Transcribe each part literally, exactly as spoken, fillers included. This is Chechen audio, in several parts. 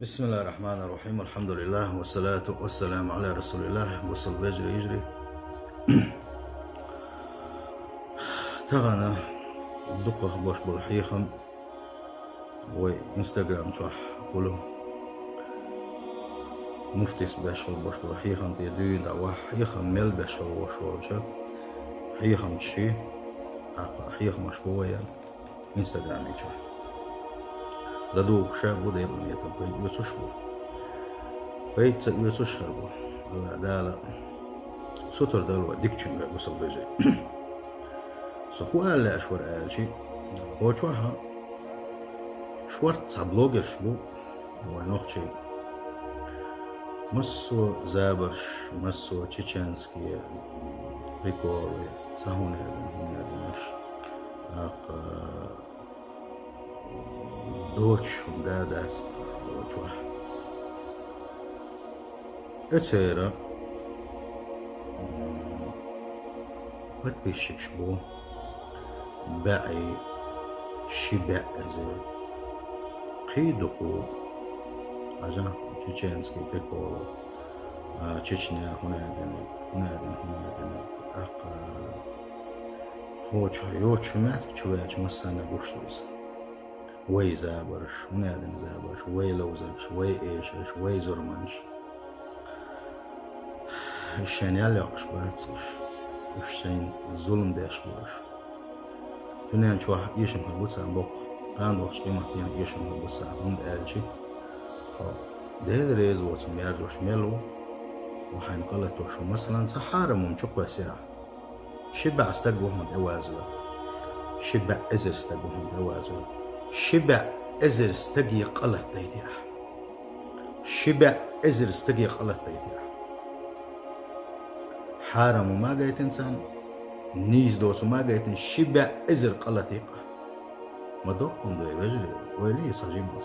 بسم الله الرحمن الرحيم. الحمد لله والصلاة والسلام على رسول الله. Бусалба вежарий, йижарий. Тахана дукхагӀа беш бола хьехам вай Instagram чохь хуьлу. Муфтис беш хила беш бола хьехам тӀе дуьйна дӀа вахь, хьехам мел беш хила веш волча хьехамча ши, тӀаккха хьехамаш бу вайн Instagram чохь. ЛадугӀуш а бу, Делан нийятах пайда оьцуш а бу. Пайда ца оьцуш а хир бу. Дала, Дала сутара дойла вай дикачуьнга, бусалба вежарий. Со хӀун ала лаьаш вара аьлча, кху чохь шортта цхьа блогерш бу, вай нохчий. Массо а забарш, массо а чеченские приколы, цхьа хӀума яьлла, хӀума яьлла, тӀаккха доцуш хӀума да, дац кху чохь. Эцера, м, подписчикаш бу бӀе, ши бӀе эзар. Кхин дукха, хьажахь, чеченский прикол. А, Чечня хӀунда а дина, хӀунда а дина, хӀунда а дина. ТӀаккха кху чохь йоцуш хӀумаьцка чу ваьлча массарна гуш ду иза. Вай забарш, хӀунда а дина забарш, вай ловзаргаш, вай эшарш, вай зурманаш. Уьш шайна ял йоккхуш бац уьш. Уьш шайна зулам деш бу уьш. Дуьнен чохь эшам хир бу царна боккха, кхана догӀучу къематдийнахь эшам хир бу царна, хӀунда аьлча, хьо Дела реза воцург яржош мел ву, хьо хьайна къа латош ву. Масалан, цхьа хьарам хӀума чу кхоьссира ахь. Ши бӀе стаг ву хьуна тӀе вазор. Ши бӀе эзар стаг ву хьуна тӀе вазор. Ши бӀе эзар стаге къа латадайти ахь. Ши бӀе эзар стаге къа латадайти ахь. Хьарам хӀума гайтина царна, нийса доцу хӀума гайтина, ши бӀе эзар къа латийкъа. Ма доккха хӀума ду, вежарий, ойла е цхьа жимма.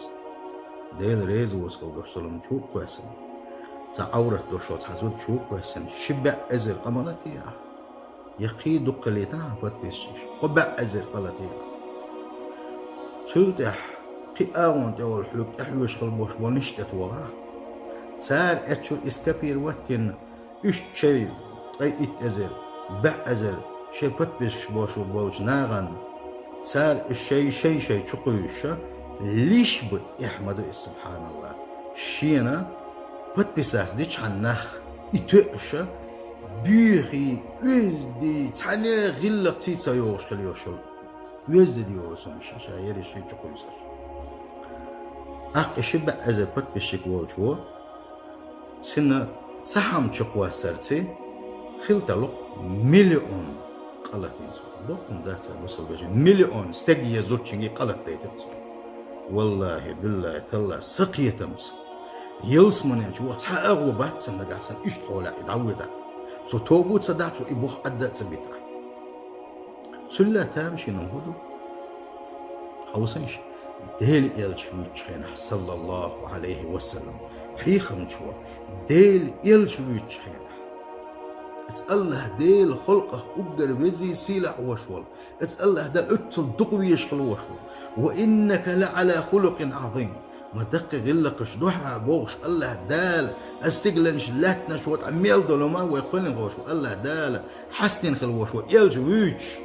Дела реза воцург долуш зулам чу а кхоьссина, цхьа Ӏаврат долуш цхьа зуда чу а кхоьссина, ши бӀе эзар къа ма латий ахь. Я кхин дукха хилийтахьа подписчикаш, кхо бӀе эзар къа латийкъа. Цул тӀаьхьа кхин агӀонна тӀе волу хьоьга тӀехьоьжуш хила болуш болу ниш тӀе тохахь. Цара эцчуьра и скопировать йина, уьш шайн ткъе итт эзар, бӀе эзар шайн подписчикаш болуш болчу нахана, цара уьш шайн, шайн, шайн чу кхуьйсуша, лиш бу, эхь ма ду иза, субхьаналлахӀ. Шена подписаться дичхьана нах и тоьуша, буьйхий, оьзди, цхьана гӀиллакх ций ца йогӀуш хила йолуш йолу. Оьзди йолу сум ша, ша ерриш шен чу кхуьйсуш. ТӀаккха и ши бӀе эзар подписчик волчо, цуьнан цхьа хӀума чу кхоссарца, хила тарло-кх миллион къа латийна цо. Доккха хӀума дац, бусалба вежарий, миллион стаге, зудчуьнге къа латадайтира цо. ВаллахӀи, биллахӀи, таллахӀи, сан кхетамца, ялсамане чу ваха цхьа агӀо бац цунна нагахь санна иштта хьолехь и дӀавоьдахь. Цо тоба а ца дахь, цо и бух Ӏадда а ца битахь. Цул а тамашийна хӀун ду? Хьовсийша, Делан элча вуьйцучу хенахь, саллаллахӀу Ӏалайхи ва саллам, хьехамчо, Делан элча вуьйцучу хенахь, аса АллахӀ Делан халкъах уггар везий, сийлахь а волуш волу, аса АллахӀ Дала оццул дукха везаш хила волуш ву. «Ва иннака ла Ӏала хулукъин Ӏазим». Ма даккхий гӀиллакхаш ду хьан бохуш, АллахӀ Дала, аса стигланаш, лаьттанаш ватӀа мел долу ма вай кхоьллина волуш ву, АллахӀ Дала хьастина хила волуш ву, элча вуьйцуш.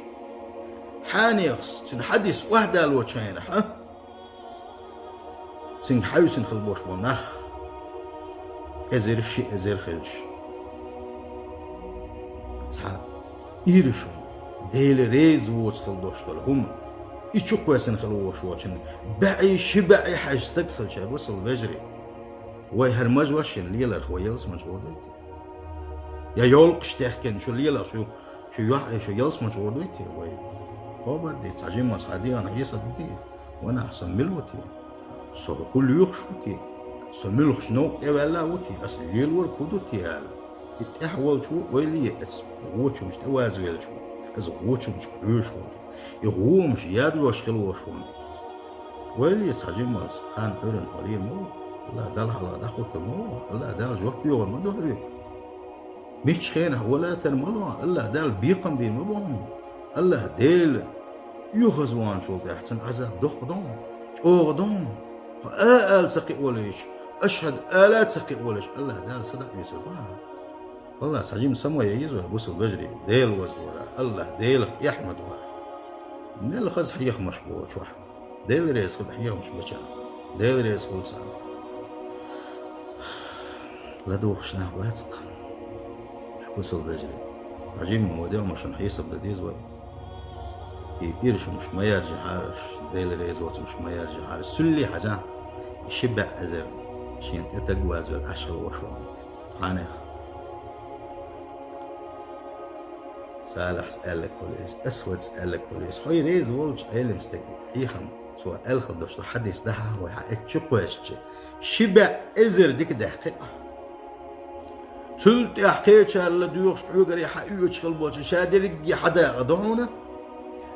Хьанехас, цуьнан хьадис охьадалочу хенахь, а? Цуьнга хьаьвсина хила болуш болу нах, эзар, ши эзар хилча, цхьа ираш ву, Дела реза воцу хила долуш долу хӀума, и чу кхоьссина хила волуш волчун бӀе, ши бӀе хьаьжна стаг хилча, бусалба вежарий. Вай хӀара мажа вашина леларх вай ялсамане чу гӀур дуй те? Я йолкхуш техкина шу леларх шу, шу юьхьӀаьржа шу ялсамане чу гӀур дуй те вай? Хабар де, цхьа жимма схьа дегӀана хьесап де. Ванах, со мила ву те? Со хӀун лоьхуш ву те? Со муьлхачу новкъа тӀеваьлла а ву те? Аса лелорг хӀун ду те аьлла. И тӀаьхьа волчо ойла е, аса гӀочамаш тӀе ваза велчо, аса гӀочамашка хьоьжуш волчо, и гӀомаш яржош хила волуш волчо. Ойла е цхьа жимма, аса кхана Ӏуьйранна хьо лийр ма ву, АллахӀ Дала хьалха дӀахӀуттур ма ву, АллахӀ Дала жоп йогӀур ма ду хьоьга. Миччу хенахь валатар ма ло, АллахӀ Дала бекхам бийр ма бу хьуна. АллахӀ Дела оьгӀазвахначул тӀаьхьа цуьнан Ӏазап доккха ду хьуна, чӀогӀа ду хьуна. Хьо а ала ца кхиавелча, Ашхьад ала ца кхиъ волаш, Аллахь Дала садакъа весар бахьа. Валлахь, цхьа жима само я йизва, бусал бежри, Дела вазвара, Аллахь Делах эхьмад вара. Мел хаза хьехамаш бо чохь. Дела реза хиба хьехамаш бача. Дела реза хуьлу царна. ЛадугӀуш нах бацкъа. Бусал бежри. Цхьа жима ма вадел машан хьесап дан деза вай. И иршимаш ма яржа хьараш, Дела реза воцумаш ма яржа хьараш. Суьлли хьажа, и ши баьӀ эзар шен тӀе таг вазвел Ӏаш хила ваша ван. Хьанех. Салахьс аьллак валес, Асвадс аьллак валес. Хьой реза волчу Ӏелам стаг, хьехам, цо аьлла хила долуш ду хьадис дахьа, вай хьан эцчу кхоьшча. Ши баьӀ эзар дика даьккхи а. Цул тӀаьхьа кхечарла доьхуш Ӏуьйгаре хьан оьцуш хила болчу ша дерриге хьан дакъа ду хьуна?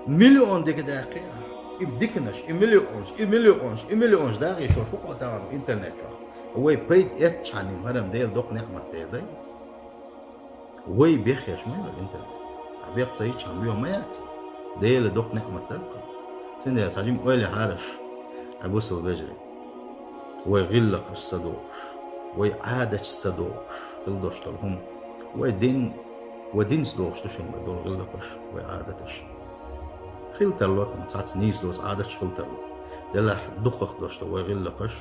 Миллион дика даьккхи а. И диканаш, и миллионаш, и миллионаш, и миллионаш дагӀе шо шу кхо тахана интернет чохь. Вай пайда эцчхьана хӀарам Дела доккха неӀмат дердай. Вай бехъеш ма йо интернет. Хьан бехъ ца йичхьана лоьху ма яц. Дела доккха неӀмат даркха. Цундела цхьа жима ойла хьараш, хьан бусал бежри. Вай гӀиллакхаш ца дохуш, вай Ӏадаташ ца дохуш, хила дош долу хӀума. Вай дин, вай динца дохуш ду шуна вай долу гӀиллакхаш, вай Ӏадаташ. Хила тарло, цхьацца нийса доцу Ӏадаташ хила тарло. Делахь дукхах дош ду вай гӀиллакхаш,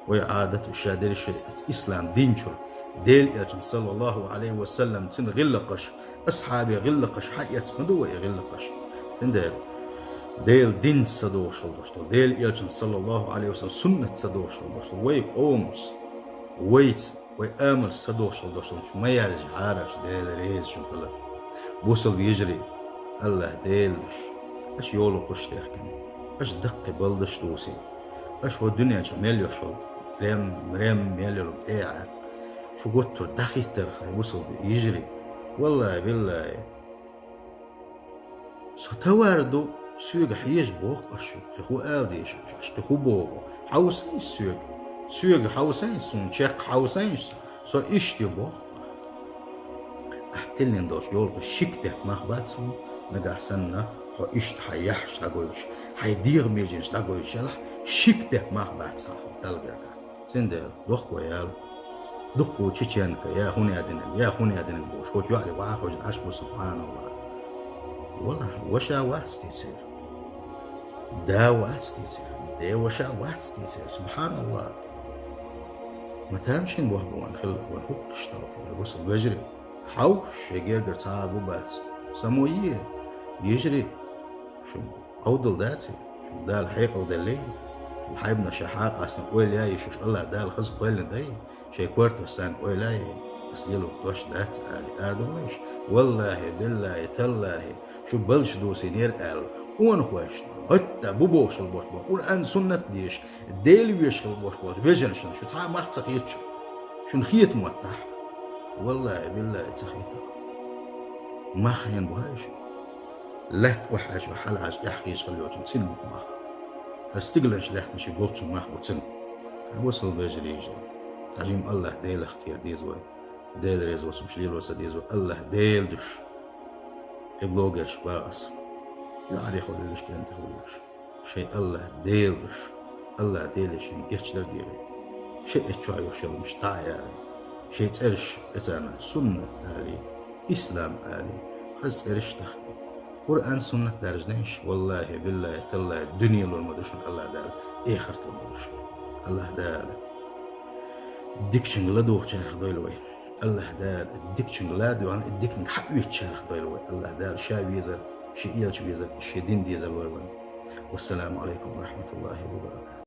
вай Ӏадаташ ша дерриш ислам дин чуьра. Дела элчан, саллаллаху Ӏалайхи ва саллам, цуьнан гӀиллакхаш, асхьабе гӀиллакхаш хьан эцна ма ду вай и гӀиллакхаш. Цундела Дела динца ца дохуш хила дош долу, Дела элчан, саллаллаху Ӏалайхи ва саллам, суннат ца дохуш хила дош долу, вай къомаца, вайца, вай амалца ца дохуш хила дош долу, ма яржа хьараш, Дела реза шу хила. Бусал вежарий, Аллахь Дела душ, аша йолу кхуш техкина, аша даккхий балдаш дусий, аша хӀо дуьнен чу мел йош волу, рем, рем мел йолу тӀе а, шу гуттар дахиттар хай бусал вежарий. Валлахи, биллахи, Со товар ду, соьга хьежа боху аш шу, кхин хӀун ала дезаш, аш кхин хӀун боху? Хьовсайша соьга. Соьга хьовсайша, суна чекх хьовсайша, со иштта ю боху. Ахь тиллина долчу йолу шик бехк мах бац хьуна, нагахь санна, хьо иштта хьайн яхьаш дӀагойтуш, хьайн дегӀан меженаш дӀагойтуш ялахь, шик бехк мах бац хьуна, Далла гергахь. Цундела дохко ял. Дуккхо чеченка, я хӀун я динарг, я хӀун я динарг бохуш, кхочу юьхьаре ваха хьожуш Ӏаш бу, субханаллах. Валлахь, ваша вац те церан. Да вац те церан, де ваша вац те церан, субханаллах. Ма тамашийна боху бу ван хилла, ван хӀукхуш талта, я бусал вежарий. Хьовш, шайн гергара цхьа а бу бац. Само е, ежарий, шу Ӏовдал даций? Шуна Дала хьекъал деллий? Шуна хьайбанаш ша хьакъастан ойла яй, шуьш Аллахь Дала хаза кхоьллина дай? Шайн кортош санна ойла яй? Ас лело дош дац али, адо вайш? Валлахи, биллахи, таллахи, шу балш дусийнера аьлла, къонахойшна, хӀотта бу бохуш хила болуш болу, Къуръан суннат дезаш, Дела везаш хила болуш болу вежаршна шу цхьа а мах ца хеташ? Шуна хета моттахь? Валлахи, биллахи, ца хета. Мах хьенан бу хьаьжа? Лаьтта охьаьжа, хьалаьжа, эхь хезаш хила йолчун цуьнан бу мах. ХӀара стигаланаш лаьттана ши болчун мах бу цуьнан. Хьан бусал вежарий, йижарий. Хьажим Аллахь Делах кхера деза вай. Дела реза воцумаш лело ца деза вай. Аллахь Дела душ. И блогерш бах ас. Юьхьаре хуьлуьйлуш, кӀентий хуьлуьйлуш. Шайн Аллахь Дела душ. Аллахь Деле шайн гечдар дегӀе. Шайн эцчохь йолуш йолумаш дӀа а яре. Шайн цӀераш эцарна суннат али, ислам али, хаза цӀераш тахкий. Къуръан суннат даржнеш, валлахи, биллахи, таллахи, дуьне лур ма ду шуна Аллахь Дала, эхарт лур ма ду шуна. Аллахь Дала дикачуьнга ладугӀучарах дойла вай. Аллахь Дала дикачуьнга ладуьгӀна, и диканиг хьаоьцучарах дойла вай. Аллахь Дала ша везар, ши элча везар, ши дин дезар лойла вайн. Вассаламу алайкум ва рахматуллахи ва баракатух.